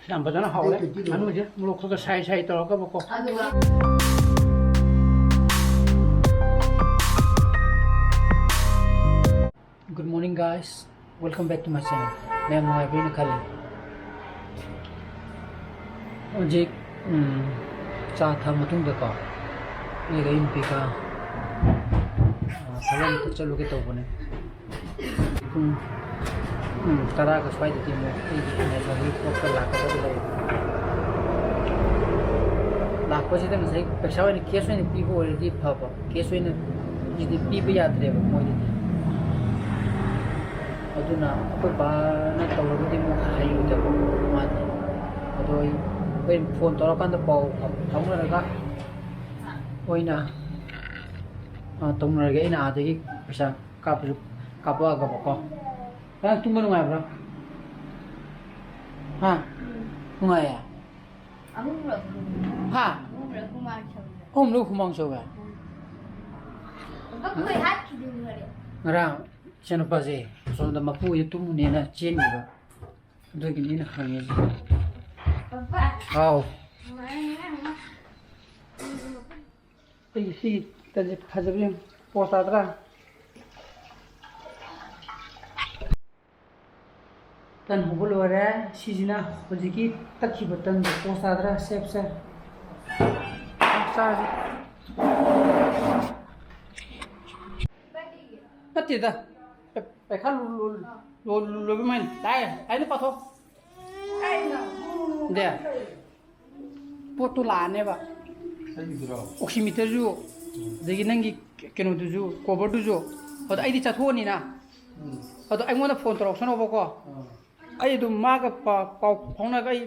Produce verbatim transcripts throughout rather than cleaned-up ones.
ꯌꯥꯝ ꯐꯖꯅ ꯍꯥꯎꯔꯦ꯫ ꯉꯥꯅꯨꯁꯦ ꯃꯣꯔꯣꯛ ꯈꯔ ꯈꯔ ꯁꯥꯏ ꯁꯥꯏ ꯇꯧꯔꯒꯕꯀꯣ꯫ ꯑꯗꯨꯒ Good morning, guys. Welcome back to my channel. ꯃꯌꯥꯝ ꯅꯨꯡꯉꯥꯏꯕꯤꯅ ꯈꯜꯂꯤ꯫ ꯍꯧꯖꯤꯛ, ꯎꯝ, ꯆꯥ ꯊꯛꯑ ꯃꯇꯨꯡꯗꯀꯣ, ꯑꯩꯒ ꯑꯩ ꯅꯨꯄꯤꯒ, ꯑ, ꯊꯕꯛ ꯑꯝꯇ ꯆꯠꯂꯨꯒꯦ ꯇꯧꯕꯅꯦ꯫ ꯄꯨꯡ, ꯎꯝ, ꯇꯔꯥꯒ ꯁ꯭ꯋꯥꯏꯗꯗꯤ ꯑꯃꯨꯛ ꯑꯩꯒꯤ ꯏꯃꯥꯟꯅꯕꯒꯤ ꯄꯣꯠꯀ ꯂꯥꯛꯀꯗꯕ ꯂꯩ꯫ ꯂꯥꯛꯄꯁꯤꯗ ꯉꯁꯥꯏ ꯄꯩꯁꯥ ꯑꯣꯏꯅ cash ꯑꯣꯏꯅ ꯄꯤꯕ ꯑꯣꯏꯔꯗꯤ ꯐꯕ꯫ Cash ꯑꯣꯏꯅ ꯁꯤꯗꯤ ꯄꯤꯕ ꯌꯥꯗ꯭ꯔꯦꯕ ꯃꯣꯏꯗꯗꯤ꯫ ꯑꯗꯨꯅ ꯑꯩꯈꯣꯏ ꯕꯥꯅ ꯇꯧꯔꯒꯗꯤ ꯑꯃꯨꯛ ꯍꯩꯔꯣꯏꯗꯕ ꯃꯥꯗꯤ꯫ ꯑꯗꯣ ꯑꯩ ꯍꯣꯔꯦꯟ phone ꯇꯧꯔꯀꯥꯟꯗ ꯄꯥꯎ ꯐꯥꯎꯅꯔꯒ ꯑꯣꯏꯅ, ꯑ, ꯇꯧꯅꯔꯒꯦ꯫ ꯑꯩꯅ ꯑꯥꯗꯒꯤ ꯄꯩꯁꯥ ꯀꯥꯞꯄꯁꯨ ꯀꯥꯞꯄꯛꯑꯒꯕꯀꯣ꯫ ꯅꯪ ꯇꯨꯝꯕ ꯅꯨꯡꯉꯥꯏꯕ꯭ꯔꯣ? ꯍꯥ? ꯅꯨꯡꯉꯥꯏꯌꯦ? ꯑꯍꯨꯝꯂꯛ꯫ ꯍꯥ? ꯑꯍꯨꯝꯂꯛ ꯍꯨꯃꯥꯡ ꯁꯧꯋꯦ꯫ ꯑꯍꯨꯝꯂꯛ ꯍꯨꯃꯥꯡ ꯁꯧꯋꯦ? ꯎꯝ꯫ ꯄꯥꯄꯥ ꯈꯣꯏ ꯍꯥꯠꯈꯤꯗꯣꯏꯅꯤ ꯍꯣꯔꯦꯟ꯫ ꯉꯔꯥꯡ ꯏꯆꯥꯅꯨꯄꯥꯁꯦ ꯑꯁꯣꯝꯗ ꯃꯄꯨ ꯍꯣꯏꯗ ꯇꯨꯝꯃꯨꯅꯦꯅ ꯆꯦꯟꯈꯤꯕ꯫ ꯑꯗꯨꯒꯤꯅꯤ ꯑꯩꯅ ꯍꯪꯉꯤꯁꯦ꯫ ꯄꯥꯄꯥ꯫ ꯍꯥꯎ꯫ ꯉꯔꯥꯡ ꯑꯩꯒꯤ ꯁꯤꯒꯤ ꯇꯟꯁꯦ ꯐꯖꯕ ꯌꯦꯡꯉꯨ꯫ ꯄꯣꯁ ꯇꯥꯗ꯭ꯔꯥ? ꯇꯟ ꯍꯧꯕ ꯂꯣꯏꯔꯦ꯫ ꯁꯤꯁꯤꯅ ꯍꯧꯖꯤꯛꯀꯤ ꯇꯛꯈꯤꯕ ꯇꯟꯗꯣ꯫ ꯄꯣꯁ ꯇꯥꯗ꯭ꯔꯥ? ꯁꯦꯞꯁꯦ꯫ ꯆꯥꯔꯁꯤ꯫ ꯅꯠꯇꯦꯗ꯫ ꯄꯩꯈꯥ ꯂꯣ-, ꯂꯣ-, ꯂꯣ-, ꯂꯣꯏꯕ ꯃꯥꯏꯅ꯫ ꯂꯥꯛꯑꯦ꯫ ꯑꯩꯅ ꯄꯥꯊꯣꯛ꯫ ꯗꯦ꯫ ꯄꯣꯠꯇꯨ ꯂꯥꯛꯑꯅꯦꯕ꯫ ꯑꯩꯒꯤꯗꯨꯔꯣ? Oximeterꯁꯨ, ꯎꯝ꯫ ꯑꯗꯒꯤ ꯅꯪꯒꯤ ꯀꯩꯅꯣꯗꯨꯁꯨ, coverꯗꯨꯁꯨ꯫ ꯑꯗꯣ ꯑꯩꯗꯤ ꯆꯠꯊꯣꯛꯑꯅꯤꯅ꯫ ꯎꯝ꯫ ꯑꯗꯣ ꯑꯩꯉꯣꯟꯗ phone ꯇꯧꯔꯛꯁꯅꯣꯕꯀꯣ꯫ ꯑꯥ꯫ ꯑꯩ ꯑꯗꯨꯝ ꯃꯥꯒ ꯄꯥ-, ꯄꯥꯎ ꯐꯥꯎꯅꯔꯒ ꯑꯩ,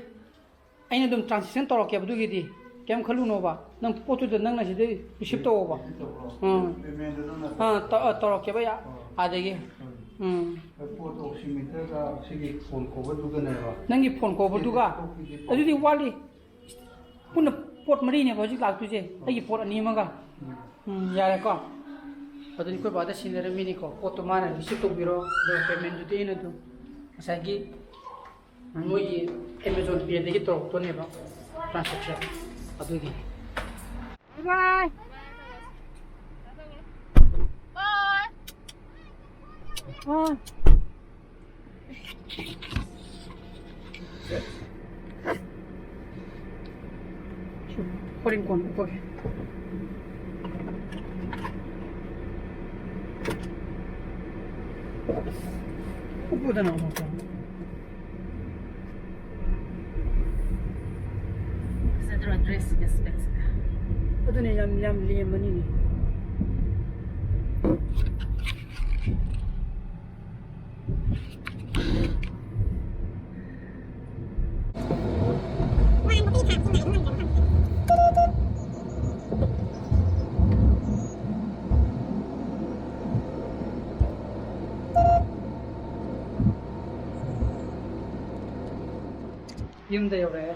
ꯑꯩꯅ ꯑꯗꯨꯝ transaction ꯇꯧꯔꯛꯀꯦꯕ ꯑꯗꯨꯒꯤꯗꯤ꯫ ꯀꯩꯝ ꯈꯜꯂꯨꯅꯣꯕ꯫ ꯅꯪ ꯄꯣꯠꯇꯨꯗ ꯅꯪꯅ ꯁꯤꯗꯩ receive ꯇꯧꯑꯣꯕ꯫ Receive ꯇꯧꯕ꯭ꯔꯣ? ꯑꯥ꯫ Paymentꯗꯣ ꯅꯪꯅ ꯑꯥ, ꯇꯧ-, ꯑꯥ, ꯇꯧꯔꯛꯀꯦꯕ ꯑꯩ ꯑꯥ꯫ ꯑꯥꯗꯒꯤ꯫ ꯎꯝ꯫ ꯎꯝ꯫ ꯄꯣꯠꯇꯣ oximeterꯒ ꯁꯤꯒꯤ phone coverꯗꯨꯒꯅꯦꯕ꯫ ꯅꯪꯒꯤ phone coverꯗꯨꯒ? ꯑꯇꯣꯞꯄꯗꯤ ꯑꯗꯨꯗꯤ ꯋꯥꯠꯂꯤ꯫ ꯄꯨꯟꯅ ꯄꯣꯠ ꯃꯔꯤꯅꯦꯕ ꯍꯧꯖꯤꯛ ꯂꯥꯛꯇꯣꯏꯁꯦ, ꯑꯩꯒꯤ ꯄꯣꯠ ꯑꯅꯤ ꯑꯃꯒ꯫ ꯎꯝ꯫ ꯎꯝ, ꯌꯥꯔꯦꯀꯣ? ꯑꯗꯨꯗꯤ ꯑꯩꯈꯣꯏ ꯕꯥꯗ ꯁꯤꯟꯅꯔꯝꯃꯤꯅꯤꯀꯣ, ꯄꯣꯠꯇꯣ ꯃꯥꯅ receive ꯇꯧꯕꯤꯔꯣ, ꯑꯗꯨꯒ paymentꯗꯨꯗꯤ ꯑꯩꯅ ꯑꯗꯨꯝ ꯉꯁꯥꯏꯒꯤ ꯃꯣꯏꯒꯤ Amazon Pay ꯗꯒꯤ ꯇꯧꯔꯛꯇꯣꯏꯅꯦꯕ transaction, ꯑꯗꯨꯒꯤ꯫ Bye bye. ꯑꯥ꯫ ꯍꯣꯔꯦꯟ ꯀꯣꯟꯅ ꯎꯞꯄꯒꯦ꯫ ꯎꯞꯄꯨꯗꯅ ꯑꯃꯨꯛꯇꯪ꯫ ꯐꯖꯗ꯭ꯔꯣ dress ꯁꯤꯒ skirt ꯁꯤꯒ? ꯑꯗꯨꯅꯦ, ꯌꯥꯝ, ꯌꯥꯝ ꯂꯦꯝꯕꯅꯤꯅꯦ꯫ ꯌꯨꯝꯗ ꯌꯧꯔꯛꯑꯦ꯫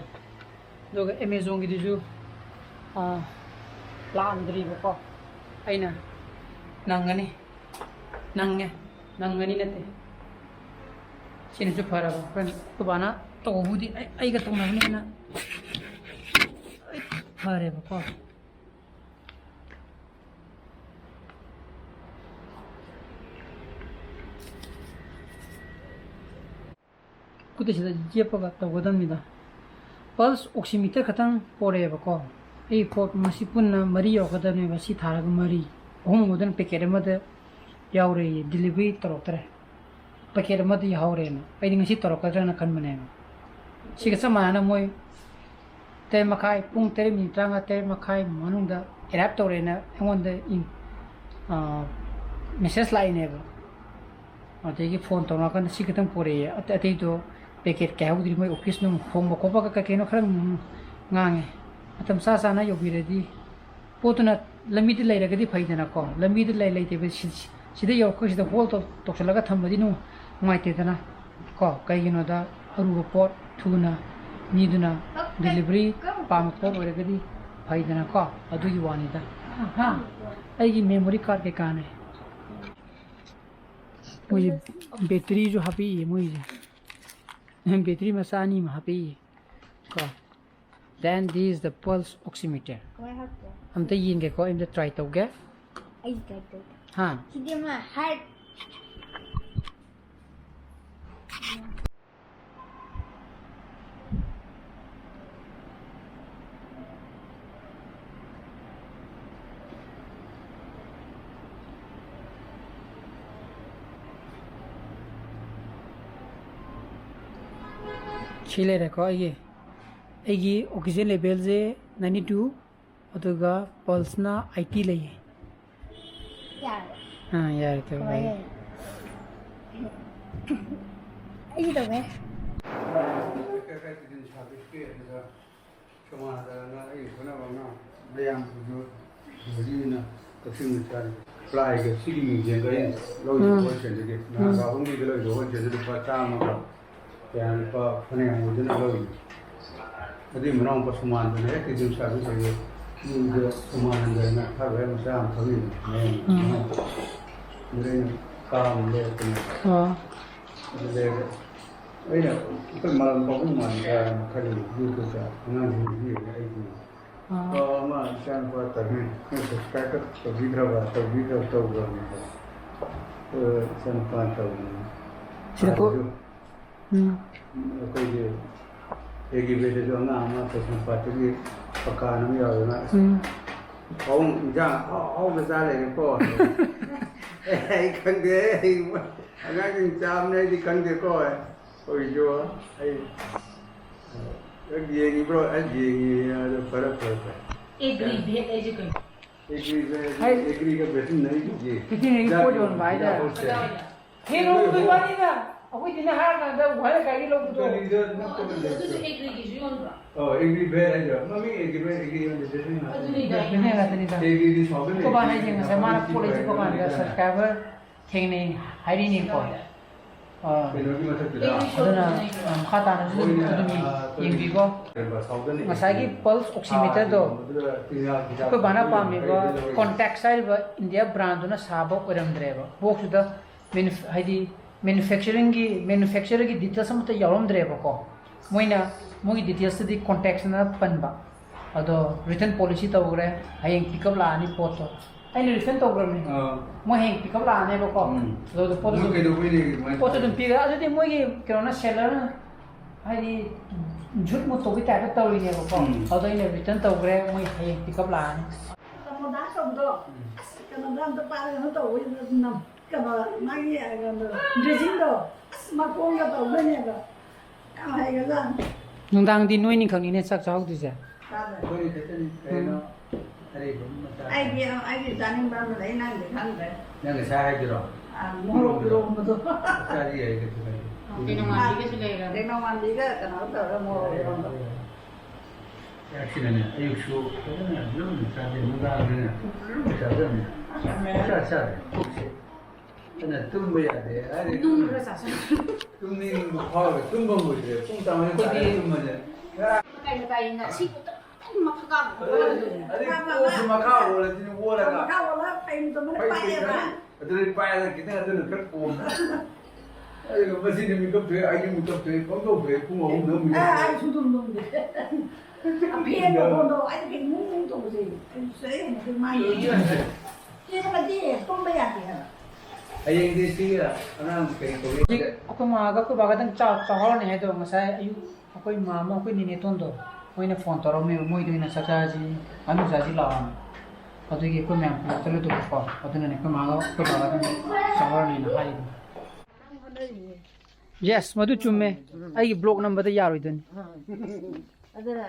ꯑꯗꯨꯒ Amazon ꯒꯤꯗꯨꯁꯨ, ꯑꯥ, ꯂꯥꯛꯑꯝꯗ꯭ꯔꯤꯕꯀꯣ꯫ ꯑꯩꯅ ꯅꯪꯒꯅꯤ, ꯅꯪꯉꯦ, ꯅꯪꯒꯅꯤ ꯅꯠꯇꯦ꯫ ꯁꯤꯅꯁꯨ ꯐꯔꯕ꯫ ꯑꯩꯈꯣꯏꯅ, ꯑꯩꯈꯣꯏ ꯕꯥꯅ ꯇꯧꯕꯕꯨꯗꯤ ꯑꯩ, ꯑꯩꯒ ꯇꯧꯅꯕꯅꯤꯅ ꯐꯔꯦꯕꯀꯣ꯫ ꯈꯨꯠꯇ ꯁꯤꯗ ꯌꯦꯞꯄꯒ ꯇꯧꯒꯗꯕꯅꯤꯗ꯫ Pulse oximeter ꯈꯛꯇꯪ ꯄꯣꯔꯛꯑꯦꯕꯀꯣ꯫ ꯑꯩ ꯄꯣꯠ ꯃꯁꯤ ꯄꯨꯟꯅ ꯃꯔꯤ ꯌꯧꯔꯛꯀꯗꯕꯅꯦꯕ, ꯁꯤ ꯊꯥꯔꯒ ꯃꯔꯤ꯫ ꯑꯍꯨꯝ ꯑꯃꯗꯨꯅ packet ꯑꯃꯗ ꯌꯥꯎꯔꯦꯌꯦ, delivery ꯇꯧꯔꯛꯇ꯭ꯔꯦ꯫ Packet ꯑꯃꯗ ꯌꯥꯎꯍꯧꯔꯦꯅ꯫ ꯑꯩꯗꯤ ꯉꯁꯤ ꯇꯧꯔꯛꯀꯗ꯭ꯔꯥꯅ ꯈꯟꯕꯅꯦꯕ꯫ ꯁꯤꯒ ꯆꯞ ꯃꯥꯟꯅꯅ ꯃꯣꯏ ꯇꯔꯦꯠ ꯃꯈꯥꯏ, ꯄꯨꯡ ꯇꯔꯦꯠ ꯃꯤꯅꯤꯠ ꯇꯔꯥꯃꯉꯥ, ꯇꯔꯦꯠ ꯃꯈꯥꯏ ꯃꯅꯨꯡꯗ arrive ꯇꯧꯔꯦꯅ ꯑꯩꯉꯣꯟꯗ ꯏ-, ꯑꯥ, message ꯂꯥꯛꯏꯅꯦꯕ꯫ ꯑꯗꯒꯤ phone ꯇꯧꯔꯛꯑꯀꯥꯟꯗ ꯁꯤ ꯈꯛꯇꯪ ꯄꯣꯔꯛꯑꯦ, ꯑꯇꯩ, ꯑꯇꯩꯗꯣ packet ꯀꯌꯥ ꯌꯥꯎꯗ꯭ꯔꯤ, ꯃꯣꯏ office ꯅꯨꯡ ꯍꯣꯡꯕ ꯈꯣꯠꯄꯒ ꯀꯩ ꯀꯩꯅꯣ ꯈꯔ ꯉꯥꯡꯉꯦ꯫ ꯃꯇꯝ ꯆꯥ ꯆꯥꯅ ꯌꯧꯕꯤꯔꯗꯤ ꯄꯣꯠꯇꯨꯅ ꯂꯝꯕꯤꯗ ꯂꯩꯔꯒꯗꯤ ꯐꯩꯗꯅꯀꯣ, ꯂꯝꯕꯤꯗ ꯂꯩ-, ꯂꯩꯇꯦꯕ꯫ ꯁꯤ-, ꯁꯤꯗ ꯌꯧꯔꯛꯄꯁꯤꯗ hold ꯇꯧ-, ꯇꯧꯁꯜꯂꯒ ꯊꯝꯕꯗꯤ ꯅꯨꯡ-, ꯅꯨꯡꯉꯥꯏꯇꯦꯗꯅ ꯀꯣ꯫ ꯀꯩꯒꯤꯅꯣꯗ ꯑꯔꯨꯕ ꯄꯣꯠ ꯊꯨꯅ ꯃꯤꯗꯨꯅ delivery ꯄꯥꯝꯕ ꯄꯣꯠ ꯑꯣꯏꯔꯒꯗꯤ ꯐꯩꯗꯅꯀꯣ, ꯑꯗꯨꯒꯤ ꯋꯥꯅꯤꯗ꯫ ꯍꯥ? ꯑꯩꯒꯤ memory card ꯀꯩꯀꯥꯅꯦ꯫ ꯃꯣꯏꯁꯦ batteryꯁꯨ ꯍꯥꯞꯄꯛꯏꯌꯦ ꯃꯣꯏꯁꯦ꯫ ꯕꯦꯇ꯭ꯔꯤ ꯃꯆꯥ ꯑꯅꯤ ꯑꯃ ꯍꯥꯞꯄꯛꯏ ꯀꯣ. Then this is the pulse oximeter. ꯀꯃꯥꯏꯅ ꯍꯥꯞꯀꯦ? ꯑꯝꯇ ꯌꯦꯡꯒꯦꯀꯣ, ꯑꯝꯇ try ꯇꯧꯒꯦ. ꯑꯩ try ꯇꯧꯒꯦ. ꯍꯥ? ꯁꯤꯗꯤ ꯑꯃ heart. ꯁꯤ ꯂꯩꯔꯦꯀꯣ, ꯑꯩꯒꯤ ꯑꯩꯒꯤ oxygen levelꯁꯦ ninety two, ꯑꯗꯨꯒ pulseꯅ eighty ꯂꯩꯌꯦ. ꯌꯥꯔꯦ. ꯑꯥ, ꯌꯥꯔꯦ, ꯇꯧꯔꯣ. ꯀꯃꯥꯏꯅ? ꯑꯩꯁꯨ ꯇꯧꯒꯦ. ꯁꯃꯥꯟꯗꯅ ꯑꯩ ꯈꯪꯅꯕ ꯑꯃ ꯃꯌꯥꯝꯁꯤꯡꯁꯨ ꯍꯧꯖꯤꯛ ꯑꯣꯏꯅ ꯀꯛꯆꯤꯡꯗ ꯆꯥꯔꯤ. ꯄ꯭ꯂꯥꯏꯒ ꯁꯤꯒꯤ ꯃ꯭ꯌꯨꯖꯤꯌꯝꯒ ꯑꯩꯅ ꯂꯧꯔꯤꯕ ꯎꯝ. ꯍꯣꯜꯁꯦꯜꯗꯒꯤ ꯎꯝ. ꯅꯍꯥꯟ ꯔꯥꯍꯨꯜꯒꯤꯗ ꯂꯧꯔꯤꯕ ꯍꯣꯜꯁꯦꯜꯗ ꯂꯨꯄꯥ ꯆꯥꯝꯃꯒ ꯀꯌꯥ, ꯂꯨꯄꯥ ꯐꯅꯌꯥꯝ ꯑꯣꯏꯗꯅ ꯂꯧꯔꯤ. ꯑꯗꯨꯒꯤ ꯃꯅꯥꯎꯅꯨꯄꯥ ꯁꯨꯃꯥꯟꯗꯅ ꯍꯦꯛ ꯇꯤꯗꯤꯝ ꯁꯥꯔꯚꯤꯁ ꯇꯧꯔꯤ. ꯃꯤꯗꯨ ꯁꯨꯃꯥꯟꯗꯅ ꯊꯥꯕ ꯍꯦꯛ ꯃꯆꯥ ꯑꯃ ꯈꯪꯉꯤꯕ. ꯎꯝ. ꯑꯗꯨꯗ ꯑꯩꯅ ꯀꯥ ꯑꯃ ꯂꯩꯔꯛꯄꯅꯦ. ꯑꯣ. ꯑꯗꯨꯗ ꯑꯩꯅ ꯑꯩꯈꯣꯏ ꯃꯔꯝ ꯄꯥꯕꯨꯡ ꯃꯥꯟꯗ꯭ꯔꯥꯅ ꯈꯜꯂꯤ. ꯌꯨꯇ꯭ꯌꯨꯕꯇ ꯑꯉꯥꯡꯁꯤꯡ ꯌꯦꯡꯉꯦ ꯑꯩꯒꯤ. ꯑꯥ. ꯑꯣ, ꯑꯃ ꯏꯆꯥꯅꯨꯄꯥ ꯇꯝꯃꯤ. ꯅꯪ subscribe ꯇꯧꯕꯤꯗ꯭ꯔꯕ? ꯇꯧꯕꯤꯗ꯭ꯔꯕ? ꯇꯧꯗ꯭ꯔꯕꯅꯤꯀꯣ. ꯑ, ꯏꯆꯥꯅꯨꯄꯥ ꯇꯧꯕꯅꯤ. ꯁꯤꯗ ꯀꯣ-, ꯑꯗꯨ ꯎꯝ. ꯑꯩꯈꯣꯏꯒꯤ ꯑꯦꯒ꯭ꯔꯤꯕꯦꯠꯇꯁꯨ ꯑꯉꯥꯡ ꯑꯃ ꯀꯩꯁꯥꯝꯄꯥꯠꯇꯒꯤ ꯄꯀꯥꯟ ꯑꯃ ꯌꯥꯎꯗꯅ, ꯑꯁ, ꯎꯝ. ꯄꯥꯕꯨꯡ ꯏꯟꯖꯥꯡ ꯑꯍꯥꯎ ꯑꯍꯥꯎꯕ ꯆꯥ ꯂꯩꯔꯦꯀꯣ꯫ ꯑꯦ, ꯑꯩ ꯈꯪꯗꯦ, ꯑꯩ ꯑꯉꯥꯡꯁꯤꯡ ꯆꯥꯕꯅꯦ, ꯑꯩꯗꯤ ꯈꯪꯗꯦꯀꯣ꯫ ꯑꯩꯈꯣꯏꯁꯨ ꯑꯩ ꯍꯦꯛ ꯌꯦꯡꯉꯤꯕ꯭ꯔꯣ? ꯑꯩ ꯌꯦꯡꯉꯤ, ꯑꯗꯨ ꯐꯔꯦ, ꯐꯔꯦ, ꯐꯔꯦ꯫ ꯑꯦꯒ꯭ꯔꯤ ꯚꯦꯠ ꯍꯥꯏꯁꯦ ꯀꯩꯅꯣ? ꯑꯦꯒ꯭ꯔꯤ ꯚꯦꯠ, ꯍꯥꯏ-, ꯑꯦꯒ꯭ꯔꯤꯒ ꯚꯦꯇꯤꯅꯔꯤꯒꯤ ꯚꯦꯇꯤꯅꯔꯤ ꯄꯣꯠ ꯌꯣꯟꯕ ꯍꯥꯏꯗ꯫ ꯍꯣꯜꯁꯦꯜ꯫ ꯍꯦꯟꯅ ꯍꯣꯡꯕꯩ ꯋꯥꯅꯤꯗ꯫ ꯑꯩꯈꯣꯏꯗꯤꯅꯦ ꯍꯥꯏꯔ ꯀꯥꯟꯗ ꯋꯥꯍꯦꯡ ꯂꯩꯀꯥꯏꯒꯤ ꯂꯧꯕꯗꯣ꯫ ꯗꯦꯜꯂꯤꯗ ꯅꯛꯄ ꯑꯗꯨ, ꯑꯗꯨꯁꯨ ꯂꯩꯇ꯭ꯔꯣ? ꯑꯦꯒ꯭ꯔꯤꯒꯤꯁꯨ ꯌꯣꯟꯕ꯭ꯔꯣ? ꯑꯣ, ꯑꯦꯒ꯭ꯔꯤ ꯚꯦꯠ ꯍꯥꯏꯗꯣ꯫ ꯃꯃꯤꯡ ꯑꯦꯒ꯭ꯔꯤ ꯚꯦꯠ, ꯑꯦꯒ꯭ꯔꯤ ꯚꯦꯠ ꯍꯥꯏꯗꯣ꯫ ꯑꯗꯨꯅꯤꯗ꯫ ꯚꯦꯇꯤꯅꯔꯤ ꯉꯥꯛꯇꯅꯤꯗ꯫ ꯑꯦꯒ꯭ꯔꯤꯗꯤ ꯁꯥꯎꯗ ꯑꯩꯈꯣꯏ ꯕꯥꯅ ꯂꯩꯇꯦ꯫ ꯍꯥꯏꯁꯦ ꯉꯁꯥꯏ ꯃꯥꯅ ꯄꯣꯠ ꯂꯩꯊꯣꯛꯄ ꯀꯥꯟꯗ ꯂꯩꯇꯦ꯫ Subscriber ꯊꯦꯡꯅꯩ ꯍꯥꯏꯔꯤꯅꯤꯀꯣ꯫ ꯑꯥ꯫ ꯀꯩꯅꯣꯒꯤ ꯃꯊꯛꯇꯨꯗ꯫ ꯑꯗꯨꯅ, ꯑ, ꯃꯈꯥ ꯇꯥꯅꯁꯨ ꯑꯗꯨꯝ, ꯃꯣꯏꯅ, ꯑꯗꯨꯝ ꯑ, ꯌꯦꯡꯕꯤꯀꯣ꯫ ꯀꯩꯅꯣ, ꯁꯥꯎꯗ ꯂꯩꯇꯦ꯫ ꯉꯁꯥꯏꯒꯤ pulse oximeterꯗꯣ ꯊꯥꯒꯤ ꯃꯗꯨꯗ ꯇꯤꯟꯍꯥꯠ ꯍꯤꯗꯥꯛ ꯑꯩꯈꯣꯏ ꯕꯥꯅ ꯄꯥꯝꯃꯤꯕ ꯀꯩꯗꯧꯔꯤ? Contax ꯍꯥꯏꯔꯤꯕ India brandꯗꯨꯅ ꯁꯥꯕ ꯑꯣꯏꯔꯝꯗ꯭ꯔꯦꯕ꯫ Boxꯇꯨꯗ ꯃꯦꯅꯨ-, ꯍꯥꯏꯗꯤ, ꯃꯦꯅꯨꯐꯦꯛꯆꯔꯤꯡꯒꯤ ꯃꯦꯅꯨꯐꯦꯛꯆꯔꯒꯤ ꯗꯤꯇꯦꯜꯁ ꯑꯃꯠꯇ ꯌꯥꯎꯔꯝꯗ꯭ꯔꯦꯕꯀꯣ꯫ ꯃꯣꯏꯅ ꯃꯣꯏꯒꯤ ꯗꯤꯇꯦꯜꯁꯇꯗꯤ ꯀꯣꯟꯇꯦꯛꯁꯅ ꯄꯟꯕ꯫ ꯑꯗꯣ ꯔꯤꯇꯟ ꯄꯣꯂꯤꯁꯤ ꯇꯧꯈ꯭ꯔꯦ꯫ ꯍꯌꯦꯡ ꯄꯤꯛꯑꯞ ꯂꯥꯛꯑꯅꯤ ꯄꯣꯠꯇꯣ꯫ ꯑꯩꯅ ꯔꯤꯇꯟ ꯇꯧꯈ꯭ꯔꯕꯅꯤ꯫ ꯑꯥ꯫ ꯃꯣꯏ ꯍꯌꯦꯡ ꯄꯤꯛꯑꯞ ꯂꯥꯛꯑꯅꯦꯕꯀꯣ꯫ ꯎꯝ꯫ ꯑꯗꯨꯗ ꯄꯣꯠꯇꯣ ꯃꯣꯏ ꯑꯗꯨꯝ ꯀꯩꯗꯧꯕꯩ ꯂꯩꯔꯤꯅꯣ ꯍꯥꯏꯁꯦ? ꯄꯣꯠꯇꯣ ꯑꯗꯨꯝ ꯄꯤꯈ꯭ꯔꯦ꯫ ꯑꯗꯨꯗꯤ ꯃꯣꯏꯒꯤ ꯀꯩꯅꯣꯅ, ꯁꯦꯂꯔꯅ ꯍꯥꯏꯗꯤ ꯖꯨꯠ ꯃꯨꯠꯇꯧꯒꯤ ꯇꯥꯏꯞꯇ ꯇꯧꯔꯤꯅꯦꯕꯀꯣ꯫ ꯎꯝ꯫ ꯑꯗꯣ ꯑꯩꯅ ꯔꯤꯇꯟ ꯇꯧꯈ꯭ꯔꯦ, ꯃꯣꯏ ꯍꯌꯦꯡ ꯄꯤꯛꯑꯞ ꯂꯥꯛꯑꯅꯤ꯫ ꯀꯩꯅꯣꯗ ꯇꯧꯕꯗꯣ, ꯎꯝ꯫ ꯑꯁ, ꯀꯩꯅꯣꯗ ꯑꯝꯇ ꯄꯥꯏꯔꯒ ꯇꯧꯕ ꯅꯝ-, ꯀꯩꯅꯣ, ꯃꯥꯒꯤ, ꯑ, ꯀꯩꯅꯣ, ꯗ꯭ꯔꯦꯁꯤꯡꯗꯣ, ꯑꯁ, ꯃꯈꯣꯡꯒ ꯇꯧꯗꯣꯏꯅꯦꯕ꯫ ꯌꯥꯝ ꯍꯩꯒ꯭ꯔꯖꯥꯠꯅꯤ꯫ ꯅꯨꯡꯗꯥꯡꯗꯤ ꯅꯣꯏꯅꯤ ꯈꯛꯅꯤꯅꯦ ꯆꯥꯛ ꯆꯥꯍꯧꯗꯣꯏꯁꯦ? ꯆꯥꯗꯣꯏ꯫ ꯑꯩꯈꯣꯏꯅꯤ ꯈꯛꯇꯅꯤ꯫ ꯀꯩꯅꯣ, ꯎꯝ꯫ ꯑꯔꯩꯕ ꯑꯃ ꯆꯥꯗꯣꯏ꯫ ꯑꯩꯗꯤ, ꯑꯩꯗꯤ ꯆꯥꯅꯤꯡꯕ ꯑꯃ ꯂꯩ, ꯅꯪꯗꯤ ꯈꯪꯗ꯭ꯔꯦ꯫ ꯅꯪ ꯉꯁꯥꯏ ꯍꯥꯏꯗꯨꯔꯣ? ꯑ, ꯃꯣꯔꯣꯛ ꯏꯔꯣꯝꯕꯗꯣ꯫ ꯆꯥꯗꯤ ꯌꯥꯏ, ꯀꯩꯁꯨ ꯀꯥꯏꯗꯦ꯫ ꯇꯦꯛꯅꯧ ꯃꯥꯟꯕꯤꯒꯁꯨ ꯂꯩꯔꯕꯅꯦ꯫ ꯇꯦꯛꯅꯧ ꯃꯥꯟꯕꯤꯒ ꯀꯩꯅꯣ ꯇꯧꯔꯒ ꯃꯣꯔꯣꯛ ꯏꯔꯣꯝꯕ꯫ ꯆꯥꯛꯁꯤꯅꯅꯦ, ꯑꯌꯨꯛꯁꯨ ꯐꯖꯅ ꯂꯨꯝꯅ ꯆꯥꯗꯦ, ꯅꯨꯡꯗꯥꯡꯗꯅ ꯂꯨꯝꯅ ꯆꯥꯗꯕꯅꯦ꯫ ꯆꯥ ꯆꯥꯗꯦ, ꯄꯨꯛꯁꯦ꯫ ꯑꯗꯨꯅ ꯇꯨꯝꯕ ꯌꯥꯗꯦ ꯍꯥꯏꯔꯦ꯫ ꯅꯨꯡ ꯈꯔ ꯆꯥꯁꯤꯜꯂꯨ꯫ ꯇꯨꯝꯅꯤꯡꯕ ꯐꯥꯎꯔꯦ, ꯇꯨꯝꯕ ꯉꯝꯃꯣꯏꯗ꯭ꯔꯦ꯫ ꯄꯨꯡ ꯇꯔꯥꯃꯉꯥ ꯇꯥꯔꯦ ꯑꯩꯈꯣꯏꯗꯤ ꯇꯨꯝꯕꯁꯦ꯫ ꯃꯇꯥꯏ ꯃꯇꯥꯏꯅ ꯁꯤ ꯈꯛꯇ ꯃꯊꯛ ꯀꯥꯕ ꯑꯗꯩ, ꯑꯗꯩ ꯀꯣꯛꯁꯨ ꯃꯈꯥ ꯑꯣꯜꯂꯁꯤꯅ ꯑꯣꯜꯂꯒ ꯃꯈꯥ ꯑꯣꯜꯂ ꯐꯩꯅ ꯇꯧꯕꯅ ꯐꯩ ꯄꯥꯏꯑꯦꯕ꯫ ꯐꯩ꯫ ꯑꯗꯨꯗꯩ ꯄꯥꯏꯔꯒ ꯈꯤꯇꯪ ꯑꯗꯨꯅ ꯈꯔ ꯀꯣꯝꯕ꯫ ꯑꯗꯨꯒ ꯃꯁꯤꯗꯤ ꯃꯤꯀꯞ ꯊꯣꯛꯑꯦ, ꯑꯩꯁꯨ ꯃꯤꯀꯞ ꯊꯣꯛꯑꯦ, ꯄꯪꯇꯧ ꯊꯣꯛꯑꯦ, ꯄꯨꯡ ꯑꯍꯨꯝꯗ ꯑꯃꯨꯛ ꯑ, ꯃꯤꯀꯞ ꯊꯣꯛꯑꯦ꯫ ꯑꯩ ꯁꯨꯡꯇꯨꯝ ꯇꯨꯝꯗꯦ꯫ ꯐꯦꯟ ꯃꯈꯣꯟꯗꯣ ꯑꯩꯗꯤ ꯐꯦꯟ ꯃꯨꯡ ꯃꯨꯡ ꯇꯧꯕꯁꯦ ꯑꯩ ꯁꯨꯡꯍꯩ ꯍꯩꯅꯗꯦ꯫ ꯃꯥꯏ ꯆꯦꯟꯕꯗꯤ ꯇꯨꯝꯕ ꯌꯥꯗꯦ ꯍꯥꯏꯕ꯫ ꯍꯌꯦꯡꯗꯤ ꯁꯤ ꯑꯉꯥꯡ ꯀꯩ ꯀꯧꯏ? ꯍꯧꯖꯤꯛ ꯑꯩꯈꯣꯏ ꯃꯥꯒ ꯑꯩꯈꯣꯏ ꯕꯥꯒꯗꯪ ꯆꯥꯛ ꯆꯥꯍꯧꯔꯅꯤ ꯍꯥꯏꯗꯣ, ꯉꯁꯥꯏ ꯑꯌꯨꯛ ꯑꯩꯈꯣꯏ ꯃꯥꯃ, ꯑꯩꯈꯣꯏ ꯅꯦꯅꯦꯇꯣꯟꯗꯣ, ꯃꯣꯏꯅ ꯐꯣꯟ ꯇꯧꯔꯛꯑꯝꯃꯦꯕ, ꯃꯣꯏꯗ ꯑꯣꯏꯅ ꯆꯥꯛ ꯆꯥꯁꯤ, ꯉꯥꯅꯨ ꯆꯥꯁꯤ ꯂꯥꯛꯑꯣꯅ꯫ ꯑꯗꯨꯒꯤ ꯑꯩꯈꯣꯏ ꯃꯌꯥꯝ ꯄꯨꯂꯞ ꯆꯠꯂꯨꯗꯕꯀꯣ, ꯑꯗꯨꯅꯅꯦ ꯑꯩꯈꯣꯏ ꯃꯥꯒ ꯑꯩꯈꯣꯏ ꯕꯥꯒꯗꯪ ꯆꯥꯍꯧꯔꯅꯤꯅ ꯍꯥꯏꯔꯤꯕ꯫ ꯌꯦꯁ, ꯃꯗꯨ ꯆꯨꯝꯃꯦ꯫ ꯑꯩꯒꯤ ꯕ꯭ꯂꯣꯛ ꯅꯝꯕꯗ ꯌꯥꯔꯣꯏꯗꯣꯏꯅꯤ꯫ ꯑꯗꯨꯅ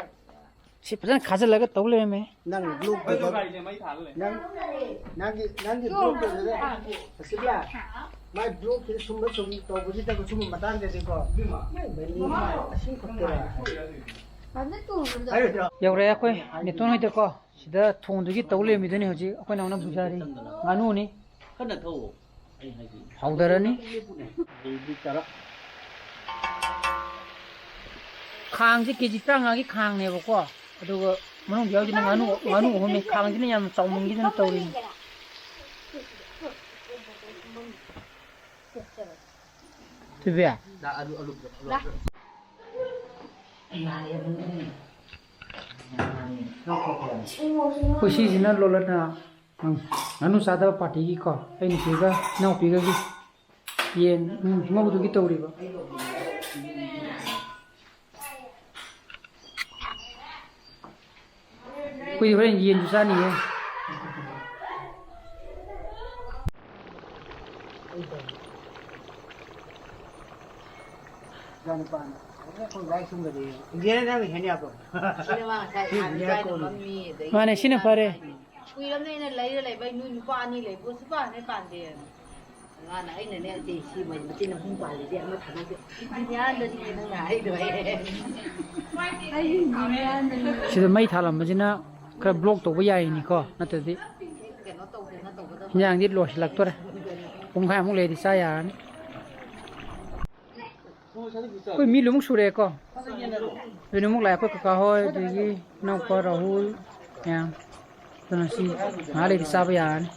ꯁꯤ ꯐꯖꯅ ꯈꯥꯖꯤꯜꯂꯒ ꯇꯧ ꯂꯩꯔꯝꯃꯦ꯫ ꯅꯪ ꯕ꯭ꯂꯣꯛꯇꯨꯗ, ꯅꯪ, ꯅꯪꯒꯤ, ꯅꯪꯒꯤ ꯕ꯭ꯂꯣꯛꯇꯨꯗ, ꯑꯁꯤꯕ꯭ꯂꯥ, ꯃꯥꯏ ꯕ꯭ꯂꯣꯛꯁꯤꯗ ꯁꯨꯝꯕ ꯁꯨꯝ ꯇꯧꯕꯁꯤꯗ ꯁꯨꯝꯕ ꯃꯇꯥꯡꯗꯗꯤꯀꯣ, ꯃꯥꯏ ꯃꯅꯤ ꯑꯁꯤ ꯈꯛꯇꯔꯥ? ꯌꯧꯔꯛꯑꯦ ꯑꯩꯈꯣꯏ ꯅꯦꯇꯣꯟ ꯍꯣꯏꯗꯀꯣ꯫ ꯁꯤꯗ ꯊꯣꯡꯗꯨꯒꯤ ꯇꯧ ꯂꯩꯔꯝꯃꯤꯗꯨꯅꯤ ꯍꯧꯖꯤꯛ ꯑꯩꯈꯣꯏ ꯅꯥꯎꯅ ꯄꯨꯖꯥꯔꯤ꯫ ꯉꯥꯅꯨꯅꯤ꯫ ꯀꯟꯅ ꯊꯧꯑꯣ꯫ ꯑꯩ ꯍꯥꯏꯁꯤ꯫ ꯍꯧꯗꯔꯅꯤ꯫ ꯂꯦꯞꯄꯨꯅꯦ꯫ ꯑꯗꯨꯗꯤ ꯆꯥꯔꯛ-꯫ ꯈꯥꯡꯁꯦ ꯀꯦ ꯖꯤ ꯇꯔꯥꯃꯉꯥꯒꯤ ꯈꯥꯡꯅꯦꯕꯀꯣ꯫ ꯑꯗꯨꯒ ꯃꯅꯨꯡꯗ ꯌꯥꯎꯔꯤꯁꯤꯅ ꯉꯥꯅꯨ, ꯉꯥꯅꯨ ꯑꯍꯨꯝꯅꯤ꯫ ꯈꯥꯡꯁꯤꯅ ꯌꯥꯝ ꯆꯥꯎꯃꯟꯈꯤꯗꯅ ꯇꯧꯔꯤꯅꯤ꯫ ꯇꯨꯕꯤ꯫ ꯑꯩꯈꯣꯏ ꯁꯤꯁꯤꯅ ꯂꯣꯂꯠꯅ, ꯎꯝ, ꯉꯥꯅꯨ ꯆꯥꯗꯕ ꯄꯥꯔꯇꯤꯒꯤꯀꯣ, ꯑꯩ ꯅꯨꯄꯤꯒ ꯏꯅꯥꯎꯄꯤꯒꯒꯤ ꯌꯦꯟ, ꯎꯝ, ꯉꯧꯗꯨꯒꯤ ꯇꯧꯔꯤꯕ꯫ ꯑꯩꯈꯣꯏꯗꯤ ꯍꯣꯔꯦꯟ ꯌꯦꯟꯁꯨ ꯆꯥꯅꯤꯌꯦ꯫ ꯏꯆꯥꯅꯨꯄꯥꯅ, "ꯑꯦ, ꯑꯩꯈꯣꯏ ꯂꯥꯏꯔꯤꯛ ꯁꯨꯝꯕꯗꯤ ꯏꯟꯗꯤꯌꯥꯅ ꯅꯪꯅ ꯍꯦꯟ ꯌꯥꯕ꯭ꯔꯣ?" ꯁꯤꯅ ꯃꯥ ꯉꯁꯥꯏ ꯏꯟꯗꯤꯌꯥ ꯏꯆꯥꯅ ꯀꯣꯟꯅꯤ꯫ ꯃꯝꯃꯤ, ꯑꯗꯩ ꯃꯥꯅꯦ, ꯁꯤꯅ ꯐꯔꯦ꯫ ꯀꯨꯏꯔꯕꯅꯦ ꯑꯩꯅ ꯂꯩꯔ ꯂꯩꯕ, ꯑꯩ ꯅꯣꯏ ꯅꯨꯄꯥ ꯑꯅꯤ ꯂꯩꯕ꯭ꯔꯣ? ꯁꯨꯄꯥ ꯑꯅꯤ ꯄꯥꯟꯗꯦ꯫ ꯃꯥꯅ, ꯑꯩꯅꯅꯦ, ꯑꯁꯤ, ꯁꯤ ꯃꯣꯏ ꯃꯆꯤꯟ ꯑꯍꯨꯝ ꯄꯥꯜꯂꯤꯁꯦ ꯑꯃ ꯊꯥꯗꯣꯛꯀꯦ꯫ ꯏꯟꯗꯤꯌꯥꯗꯅꯤꯅꯦ ꯅꯪꯅ ꯍꯥꯏꯗꯣ, ꯑꯩ꯫ ꯁꯤꯗ ꯃꯩ ꯊꯥꯜꯂꯝꯕꯁꯤꯅ ꯈꯔ ꯕ꯭ꯂꯣꯛ ꯇꯧꯕ ꯌꯥꯏꯅꯤꯀꯣ, ꯅꯠꯇ꯭ꯔꯗꯤ ꯀꯩꯅꯣ ꯇꯧꯗꯅ ꯇꯧꯒꯗꯕ꯫ ꯍꯤꯟꯖꯥꯡꯗꯤ ꯂꯣꯏꯁꯤꯜꯂꯛꯇꯣꯔꯦ꯫ ꯄꯨꯡꯈꯥꯏꯃꯨꯛ ꯂꯩꯔꯗꯤ ꯆꯥ ꯌꯥꯔꯅꯤ꯫ ꯑꯩꯈꯣꯏ ꯃꯤ ꯂꯣꯏꯃꯛ ꯁꯨꯔꯦꯀꯣ꯫ ꯂꯣꯏꯅꯃꯛ ꯂꯥꯛꯑꯦ, ꯑꯩꯈꯣꯏ ꯀꯀꯥ ꯍꯣꯏ, ꯑꯗꯒꯤ ꯏꯅꯥꯎꯄꯥ ꯔꯥꯍꯨꯜ ꯃꯌꯥꯝ꯫ ꯑꯗꯨꯅ ꯁꯤ ꯉꯥꯏꯍꯥꯛ ꯂꯩꯔꯗꯤ ꯆꯥꯕ ꯌꯥꯔꯅꯤ꯫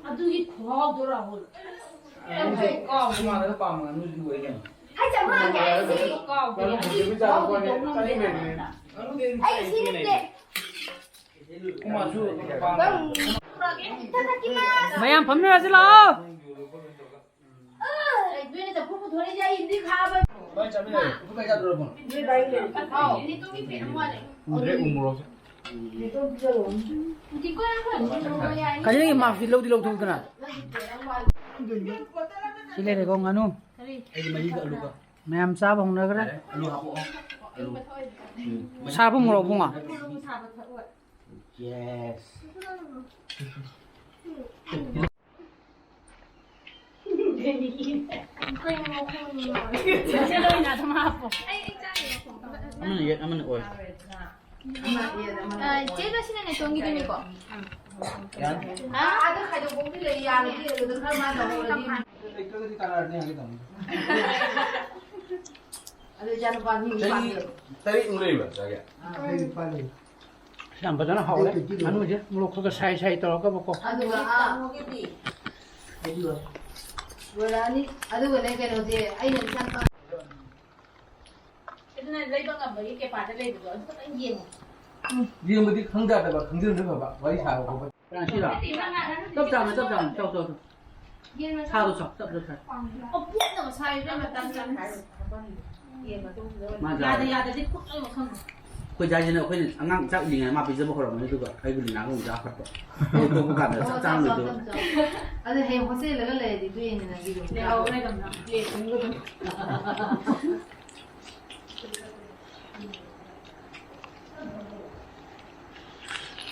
ꯑꯗꯨꯒꯤ ꯈꯨꯍꯥꯎꯗꯣ, ꯔꯥꯍꯨꯜ꯫ ꯍꯥꯏ, ꯆꯥꯝꯃꯉꯥ ꯀꯌꯥ ꯍꯥꯏꯁꯤ? ꯀꯥꯎꯗꯦ꯫ ꯑꯗꯨꯒꯤ ꯈꯨꯍꯥꯎꯗꯣ ꯇꯧꯉꯝꯗꯦ ꯍꯥꯏꯕ꯫ ꯑꯩ ꯁꯤ ꯅꯠꯇꯦ꯫ ꯃꯌꯥꯝ ꯐꯝꯃꯤꯟꯅꯔꯁꯤ ꯂꯥꯛꯑꯣ꯫ ꯎꯗ꯭ꯔꯦ, ꯎ ꯃꯣꯔꯣꯛꯁꯦ꯫ ꯀꯔꯤꯒꯤ ꯃꯥꯛꯁꯤ ꯂꯧꯗꯤ ꯂꯧꯊꯣꯛꯇꯅ? ꯁꯤ ꯂꯩꯔꯦꯀꯣ, ꯉꯥꯅꯨ꯫ ꯃꯌꯥꯝ ꯆꯥꯕ ꯍꯧꯅꯈ꯭ꯔꯦ꯫ ꯁꯥꯕ ꯃꯣꯔꯣꯛ ꯕꯨꯡꯉꯣ꯫ Yes. ꯑꯃꯅ ꯌꯦꯠ, ꯑꯃꯅ ꯑꯣꯏ꯫ ꯑ, ꯆꯦ ꯔꯣꯁꯤꯅꯅꯦ ꯇꯣꯡꯈꯤꯗꯣꯏꯅꯤꯀꯣ? ꯌꯥꯅꯤ꯫ ꯍꯥ? ꯑꯥꯗ ꯈꯥꯏꯗꯣꯛꯄꯕꯨꯗꯤ ꯂꯩ, ꯌꯥꯔꯗꯤ ꯑꯗꯨꯗ ꯈꯔ ꯃꯥ ꯇꯧꯍꯧꯔꯗꯤ꯫ ꯂꯩꯇ꯭ꯔꯒꯗꯤ ꯀꯅꯥꯅ ꯍꯥꯏꯒꯦ ꯇꯧꯅꯤ? ꯑꯗꯨ ꯏꯆꯥꯅꯨꯄꯥ ꯑꯅꯤ ꯆꯍꯤ ꯅꯨꯄꯥꯗꯤ꯫ ꯇꯔꯦꯠꯃꯨꯛ ꯂꯩꯕ꯭ꯔꯥ, ꯆꯥꯒꯦ? ꯑꯥ꯫ ꯑꯩ ꯅꯨꯄꯥ ꯂꯩ꯫ ꯌꯥꯝ ꯐꯖꯅ ꯍꯥꯎꯔꯦ꯫ ꯉꯥꯅꯨꯁꯦ ꯃꯣꯔꯣꯛ ꯈꯔ ꯈꯔ ꯁꯥꯏ ꯁꯥꯏ ꯇꯧꯔꯒꯕꯀꯣ꯫ ꯑꯗꯨꯒ, ꯑꯥ, ꯂꯣꯏꯔꯛꯑꯅꯤ꯫ ꯑꯗꯨꯒꯅꯦ, ꯀꯩꯅꯣꯁꯦ, ꯑꯩꯅ ꯏꯆꯥꯅꯨꯄꯥ ꯑꯗꯨꯅ ꯂꯩꯕ ꯉꯝꯕꯒꯤ ꯀꯦꯄꯥꯗ ꯂꯩꯕꯗꯣ ꯑꯗꯨ ꯈꯛꯇꯪ ꯌꯦꯡꯉꯣ꯫ ꯌꯦꯡꯕꯗꯤ ꯈꯪꯖꯗꯕ, ꯈꯪꯖꯤꯟꯕꯗꯤ ꯐꯕ, ꯋꯥꯔꯤ ꯁꯥꯕ ꯈꯣꯠꯄ꯫ ꯀꯅꯥ ꯁꯤꯔꯣ? ꯆꯞ ꯆꯥꯅ, ꯆꯞ ꯆꯥꯅ, ꯆꯥꯎ, ꯆꯥꯎ, ꯆꯥꯎ꯫ ꯁꯥꯗꯣ ꯆꯥꯎ, ꯆꯞ ꯆꯞ ꯁꯥꯏ꯫ ꯑꯣ, ꯄꯣꯛꯅꯕ ꯁꯥꯏ ꯏꯕꯦꯝꯃ, ꯇꯟ ꯇꯟ꯫ ꯃꯥ ꯌꯥꯗ ꯆꯥꯎ꯫ ꯌꯥꯗꯗꯤ ꯈꯨꯠ ꯂꯣꯏ ꯃꯈꯜ꯫ ꯑꯩꯈꯣꯏ ꯖꯥꯏꯁꯤꯅ ꯑꯩꯈꯣꯏꯅ ꯑꯉꯥꯡ ꯆꯥꯛ ꯏꯜꯂꯤꯉꯩ ꯃꯥ ꯄꯤꯖꯕ ꯍꯧꯔꯝꯃꯅꯤ, ꯑꯗꯨꯒ ꯑꯩꯕꯨ ꯂꯤꯅꯥꯒ ꯑꯃꯨꯛ ꯆꯥꯈꯠꯄ꯫ ꯑꯩ ꯇꯣꯛꯄ ꯀꯥꯟꯗ ꯆꯥꯛ ꯆꯥꯔꯝꯗꯣꯏꯗꯣ꯫ ꯑꯗꯨ ꯍꯌꯦꯡ ꯍꯣꯁꯇꯦꯜꯗꯒ ꯂꯩꯔꯗꯤ ꯑꯗꯨ ꯌꯦꯡꯅꯤꯡꯉꯗꯤ ꯑꯗꯨꯝ ꯂꯩꯍꯧꯔꯦ ꯑꯗꯨꯝ ꯅꯪ ꯄ꯭ꯂꯦꯠ ꯈꯨꯝꯕ ꯑꯗꯨꯝ꯫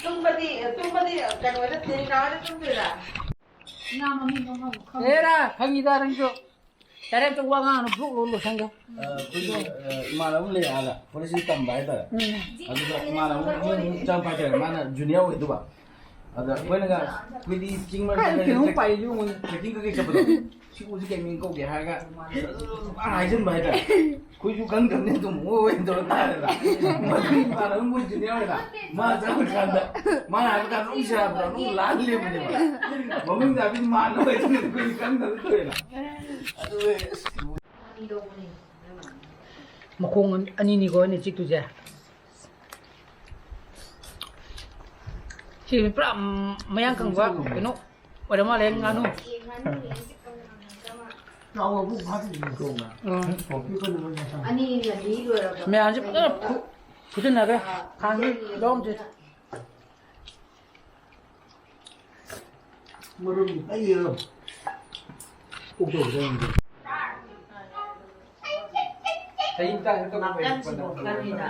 ꯇꯨꯝꯕꯗꯤ, ꯇꯨꯝꯕꯗꯤ ꯀꯩꯅꯣꯗ, ꯇꯦꯔꯤꯀꯥ ꯍꯣꯏꯗ ꯇꯨꯝꯗꯣꯏꯔꯥ? ꯏꯌꯥꯝꯕ ꯃꯤ ꯃꯃꯥꯕꯨ ꯈꯪꯗꯦ꯫ ꯑꯦꯔꯥ, ꯈꯪꯉꯤꯗ ꯅꯪꯁꯨ꯫ ꯇꯔꯦꯠꯇ ꯋꯥ ꯉꯥꯡꯅꯨ, ꯕ꯭ꯂꯣꯛ ꯂꯣꯜꯂꯣ ꯁꯪꯒ꯫ ꯑ, ꯑꯩꯈꯣꯏꯒꯤ, ꯑ, ꯏꯃꯥꯟꯅꯕ ꯑꯃ ꯂꯩ ꯑꯥꯗ, ꯐꯣꯔꯦꯁꯇ ꯇꯝꯕ ꯍꯥꯏꯇꯥꯔꯦ꯫ ꯎꯝ꯫ ꯑꯗꯨꯗ ꯏꯃꯥꯟꯅꯕ ꯑꯃ ꯑꯃꯨꯛ ꯆꯪꯉꯛꯄ ꯍꯥꯏꯇꯥꯔꯦ, ꯃꯥꯅ ꯖꯨꯅꯤꯌꯔ ꯑꯣꯏꯗꯨꯕ꯫ ꯑꯗ ꯑꯩꯈꯣꯏꯅꯒ, ꯑꯩꯈꯣꯏꯗꯤ ꯆꯤꯡ ꯃꯔꯛꯇ ꯀꯥꯏꯗ ꯀꯩꯅꯣ ꯂꯩꯔꯒ ꯄꯥꯏꯔꯤꯁꯦ ꯌꯦꯡꯉꯨꯅꯦ꯫ ꯇ꯭ꯔꯦꯛꯀꯤꯡ ꯀꯩꯀꯩ ꯆꯠꯄꯗꯣ, "ꯁꯤ ꯎꯁꯤ ꯀꯩ ꯃꯤꯡ ꯀꯧꯒꯦ?" ꯍꯥꯏꯔꯒ ꯄꯨꯡꯍꯥꯏ ꯍꯥꯏꯖꯟꯕ ꯍꯥꯏꯇꯥꯔꯦ꯫ ꯑꯩꯈꯣꯏꯁꯨ ꯈꯪꯗꯕꯅꯤ, ꯑꯗꯨꯝ "ꯑꯣ" ꯑꯣꯏꯅ ꯇꯧꯔ ꯇꯥꯔꯦꯗ꯫ ꯃꯗꯨꯒꯤ ꯏꯃꯥꯟꯅꯕ ꯃꯣꯏ ꯖꯨꯅꯤꯌꯔ ꯑꯣꯏꯗ꯫ ꯃꯥ ꯆꯪꯉꯀꯥꯟꯗ ꯃꯥꯅ ꯍꯥꯏꯕ ꯀꯥꯟꯗ ꯑꯗꯨꯝ ꯁꯦꯔꯥꯟ ꯇꯨꯔꯥꯟ ꯑꯗꯨꯝ ꯂꯥꯟ ꯂꯩꯕꯅꯦꯕ꯫ ꯃꯃꯤꯡꯗ ꯍꯥꯏꯕꯗꯤ ꯃꯥꯟꯅꯕ ꯍꯥꯏꯗꯨꯅ ꯑꯩꯈꯣꯏꯗꯤ ꯈꯪꯗꯕ ꯇꯧꯋꯦꯅ꯫ ꯑꯗꯨ ꯑꯁ꯫ ꯃꯈꯣꯡ ꯑꯅꯤꯅꯤꯀꯣ ꯑꯩꯅ ꯆꯤꯛꯇꯣꯏꯁꯦ꯫ ꯁꯤꯁꯦ ꯄꯨꯔꯥ, ꯎꯝ, ꯃꯌꯥꯡ ꯀꯪꯕ ꯀꯩꯅꯣ ꯑꯣꯏꯔ ꯃꯥꯜꯂꯦ, ꯉꯥꯅꯨ꯫ ꯎꯝ꯫ ꯃꯌꯥꯝꯁꯦ ꯐꯖꯅ ꯐꯨ-, ꯐꯨꯖꯤꯟꯅꯈ꯭ꯔꯦ꯫ ꯈꯥꯡꯁꯤ ꯂꯧꯔꯝꯁꯤ꯫ ꯃꯔꯨꯝ ꯑꯩ ꯌꯦꯔꯨꯝ꯫ ꯀꯣꯛ ꯇꯧꯕꯗ ꯌꯦꯡꯒꯦ꯫ ꯀꯩ ꯏꯟꯖꯥꯡ ꯇꯧꯕ ꯉꯥꯛꯇꯪꯁꯤꯕꯨ ꯀꯔꯤꯅ?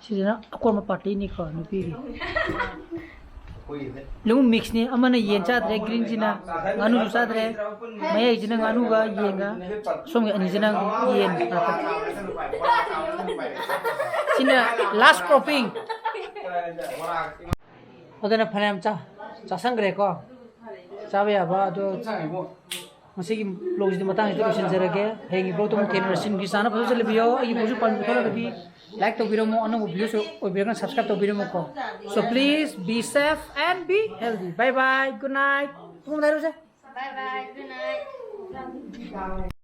ꯁꯤꯁꯤꯅ ꯑꯀꯣꯟꯕ ꯄꯥꯔꯇꯤꯅꯤꯀꯣ, ꯅꯨꯄꯤꯒꯤ꯫ ꯑꯩꯈꯣꯏꯒꯤꯅꯦ꯫ ꯂꯣꯏꯅꯃꯛ ꯃꯤꯛꯁꯅꯤ꯫ ꯑꯃꯅ ꯌꯦꯟ ꯆꯥꯗ꯭ꯔꯦ, ꯒ꯭ꯔꯤꯟꯁꯤꯅ ꯉꯥꯅꯨꯁꯨ ꯆꯥꯗ꯭ꯔꯦ, ꯃꯌꯥꯏꯁꯤꯅ ꯉꯥꯅꯨꯒ ꯌꯦꯟꯒ, ꯁꯣꯝꯒꯤ ꯑꯅꯤꯁꯤꯅ ꯌꯦꯟ ꯉꯥꯛꯇ꯫ ꯁꯤꯅ ꯂꯥꯁ ꯀ꯭ꯔꯣꯞꯄꯤꯡ꯫ ꯑꯗꯨꯅ ꯐꯅꯌꯥꯝ ꯆꯥ-, ꯆꯥꯁꯟꯈ꯭ꯔꯦꯀꯣ꯫ ꯆꯥꯕ ꯌꯥꯕ ꯑꯗꯨ ꯆꯥꯔꯤꯕꯣ? ꯉꯁꯤꯒꯤ vlogꯁꯤꯗꯤ ꯃꯇꯥꯡꯁꯤꯗ ꯂꯣꯏꯁꯤꯟꯖꯔꯒꯦ꯫ ꯍꯌꯦꯡꯒꯤ vlogꯇ ꯑꯃꯨꯛ ꯊꯦꯡꯅꯔꯁꯤ꯫ ꯅꯨꯡꯇꯤ ꯆꯥꯅ ꯐꯖꯅ ꯆꯠꯂꯕꯤꯌꯣ꯫ ꯑꯩꯒꯤ vlogꯁꯨ ꯄꯥꯝꯕꯤ ꯊꯣꯛꯂꯒꯗꯤ like ꯇꯧꯕꯤꯔꯝꯃꯣ, ꯑꯅꯧꯕ viewꯁꯨ ꯑꯣꯏꯕꯤꯔꯒꯅ subscribe ꯇꯧꯕꯤꯔꯝꯃꯣꯀꯣ꯫ So please be safe and be healthy. Bye bye, good night. ꯄꯨꯡ ꯍꯥꯏꯔꯨꯁꯦ꯫ Bye bye, good night.